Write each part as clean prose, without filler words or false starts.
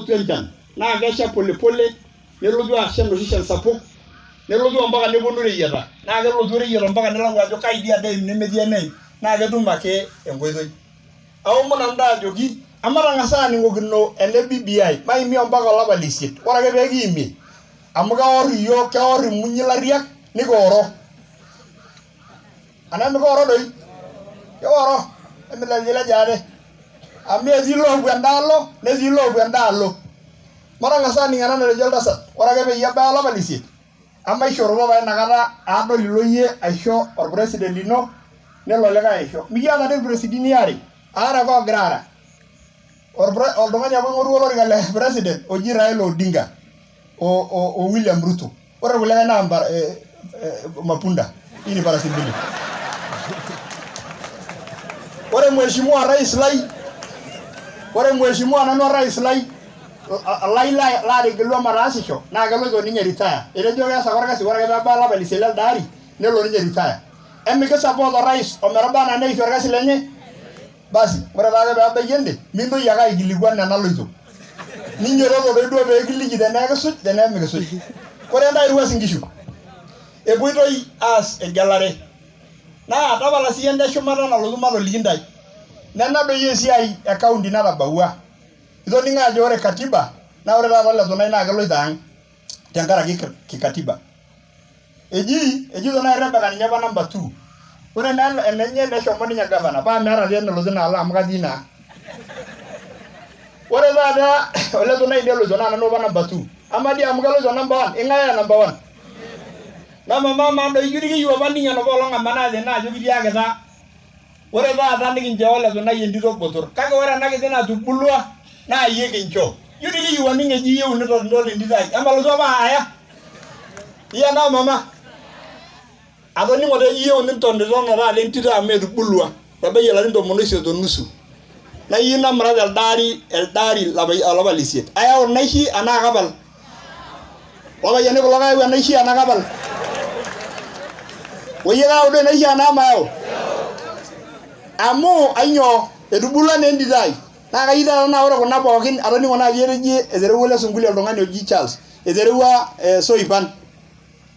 Nelotu enchan naa kesha polepole nelotu asha enoshi shan sapuk nelotu ompaka neponu ireyiata naa kelotu oreyiet ompaka nilau ajo kai dii ade eim nemetii eneim naa ketum ake enkoitoi. Aomon nanu intae ajoki ematang'as aaning'okino ene BBI maimie ompaka olapa le isiet ore ake pee kiimie amu keor iyiook keor imunyi ilariak nikioro. Anaa mikioro doi? Kioro, emilejilej ate amu etii loopuo endaalo netii loopuo endaalo. Matang'as aning ena natejo oltasat, ore ake peyie ebaya olapa le isiet emaishoroto taa inakata aadol ilo iyie aisho orpresident lino nelo likae aisho. Mikiata dii irpresidini aare, aare ake oogira aara. Oltung'ani apa oing'orua olorika le president oji Raila Odinga o William Ruto. Ore irkulikae naa mapunda. Hii ni farasi mbili. Ore mheshimiwa rais lai, ore mheshimiwa nanu orais lai lai laategelua mataasisho naa keloito ninye retire. Etejo kees ake orkasi ore ake peebaya olapa le isiet lelde ari nelo ninye retire. Emikisupport orais ometaba anaa neishu orkasi lenye? Basi ore taake peebaiki ende mintoki ake aikilikuan enaloito. Ninyototo doi duo pee kiliki tenaa ekisuj tenaa emikisuj. Ore enda Uasin Ngishu epuoitoi aas engelare naa tapala siyie enda eshumata nalotu matoliki intae. Nena doi esiai e county natabawua. Itoning'o ajo ore katiba naa ore taata ole Tunai naa keloito ang tenkaraki kikatiba. Eji ejito naaji Rebecca ninye apa number 2. Ore naa enenye neshomo ninye gavana paa meeta tii enelo tina alo amu katii naa. Ore taata ole Tunai neloito naa nanu apa number 2. Amaa dii amu keloito number 1, ing'ae eya number 1? Mama mama doi ijo nikiyieu apa ning enapa olong amanaa tene ajo kitiakita ore taata nikinchoo ole Tunai entito botor kake ore ena kiti natubulua naa iyie kincho. Ijo nikiyieu aning eji iyieu nitodol entito ai. Emalotu apa aya. Iya naa mama. Atoning'o taa eji iyieu nintonitono taata entito amu etubulua. Etabayie ilarin tomon oisiet onusu. Naa iyieu namurat elde ari elde ari olapa le isiet. Ayau inaishi anaa kapal? Loopayiani kulo kayau enaishi anaa kapal? Oyie kayau duo inaishi anaa mayau? Amu ainyoo? Etubulua naa entito ai. Naa kayieu taata naa ore kuna pookin atoning'o naaji eteji eterewua ele sunkuli oltung'ani oji Charles, eterewua Soipan.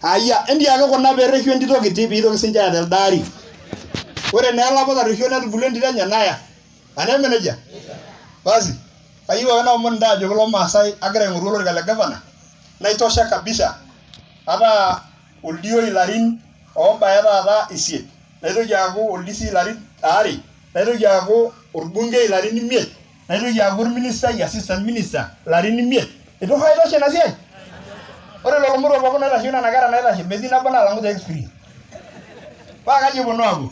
Ayia, entiaki kuna peerreshu entito kiti piitoki sinche aaya telde ari. Ore naa ele apa otarreshua netubulua entito enye naya. Anaa eme nejia? Basi, kayieu ake naomon intae ajoki kulo Maasai agira aing'oru olorika le gavana naitosha kabisa ataa oldioi ilarin oobaya taata isiet, naitoki aaku ol DC ilarin aare, naitoki aaku orbungei ilarin imiet, naitoki aaku orministai assistant minister ilarin imiet. Eitu hoo aitosha ina siai? Ore lelo moruak pookin oitashe nena kera naitashe metii nabo nalang'u te experience. Paa kaji eponu aapuo?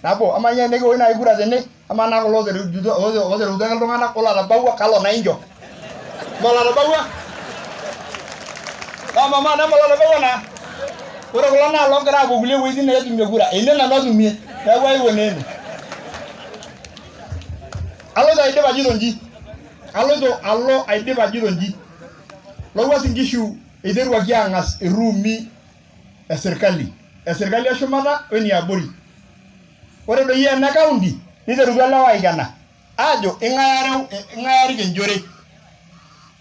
Nabo, amaa ninye tenekiwosh naaji kura tene, amaa naa kulo ootereutua ake iltung'anak olotabawua kalo naa incho? Mme olotabawua? Naa mama neme olotabawua naa? Ore kulo naa loogira aapuo kulie wuejitin neetumie kura, ene nanu atumie, neeku aewuo naa ene. Aloito aidip ajito inji, aloito alo aidip ajito inji, Lowuasin Nkishu eiteruaki aang'as iruumi e sirkali, e sirkali e shumata o eniabori. Ore doi ena county niterutua ilewa aikena aajo ing'ae areu, ing'ae arik enjore.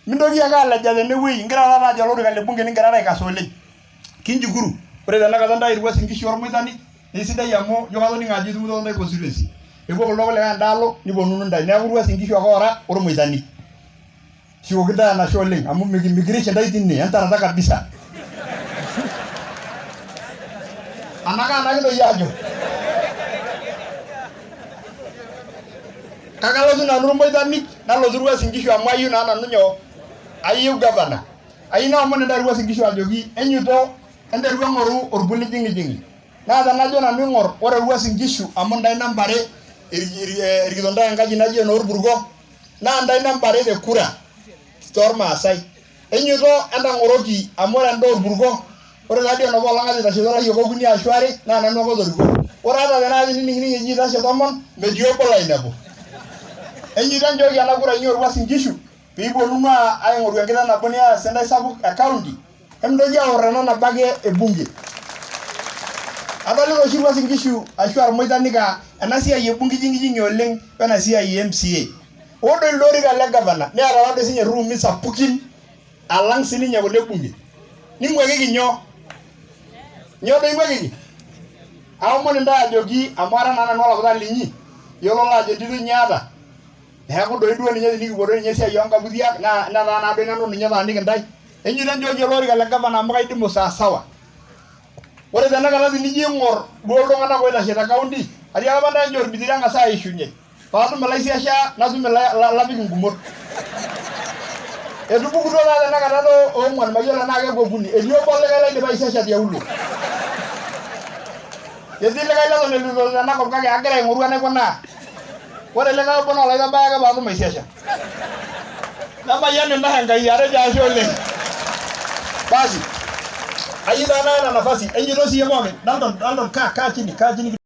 Mintoki ake aleja tenewueji ingira taata ajo olorika le bunge ningirara aikasa oleng. Kinchukuru. Ore tenakata intae Irwuasin Nkishu ormoitani naa isidai amu ijo katoning'o ajo itumito intae constituency. Epuo kuldo kulikae enda alo niponunu intae. Neeku Irwuasin Nkishu ake oora ormoitani. Shukoki intae enashe oleng amu mikirish intae tine entarata kabisa. Anaa kaa kintoki aajo? Kake alotu nanu Irmoitanik nalotu Irwuasin Nkishu amu ayieu naa nanu nyoo? Ayieu gavana. Ayieu naomon intae Irwuasin Nkishu ajoki enyuto enteru eng'oru orpulijing'ijing'i. Naa tenajo nanu aing'or ore Irwuasin Nkishu amu intae namba are erikito intae enkaji naji enoorpurko naa intae namba are te kura toormaasai. Enyuto entang'oroki amu ore enda orpurko ore taadii enapa olong ajo eitasheito ilayiok okuni ashu are naa nanu ake otorikuo. Ore ata tenaa tenining'ining'i eji eitashe tomon metii obo lainepu. Enyuto enchooki ena kura inyi Orwuasin Nkishu pee ipuonunu aing'oru enkiteng nabo niyaya esendai sapuk e county emintoki aor ena nabo ake e bunge. Adolita oshi Irwuasin Nkishu ashu aa Irmoitanik aa ena siai e bunge ijing'ijing'ie oleng wena siai e MCA. Ore doi ilo orika le gavana neeta taadoi sinye ruumi sapukin alang sininye kulo e bunge. Ning'uikiki nyoo? Nyoo doi ing'uikiki? Aomon intae ajoki amu ara naa nanu olaputani linyi, iyiololo ajo entito inyi aata. Neeku doi duo ninye tenikipuo doi ninye esiai oonkaputiak naa netaa naa doi nanu ninye etaaniki intae. Enyoito enchooki ele orika le gavana amu kaidimu sawasawa. Ore tenakata tenijo aing'or duo iltung'anak oitashe te county, atiaka apa ntae enchoo orbitiri eng'as aishunye paatum ilaisiasha natum lapik ingumot. Etupukutuo taa tenakata too ong'uan mayiolo tenaa keeku okuni. Etii obo likae laidipa aisiasha tiaulo. Etii likae leton eitu elotu tenakop kake agira aing'oru enaikunaa. Ore likae obo naa olaitabaya ake paatum aisiasha. Nemayian intae Enkai, atejo ashe oleng. Basi, ayieu taa naya ena nafasi, enyoito siyie pookin. Dalton, Dalton, kaa, kaa chini, kaa chini.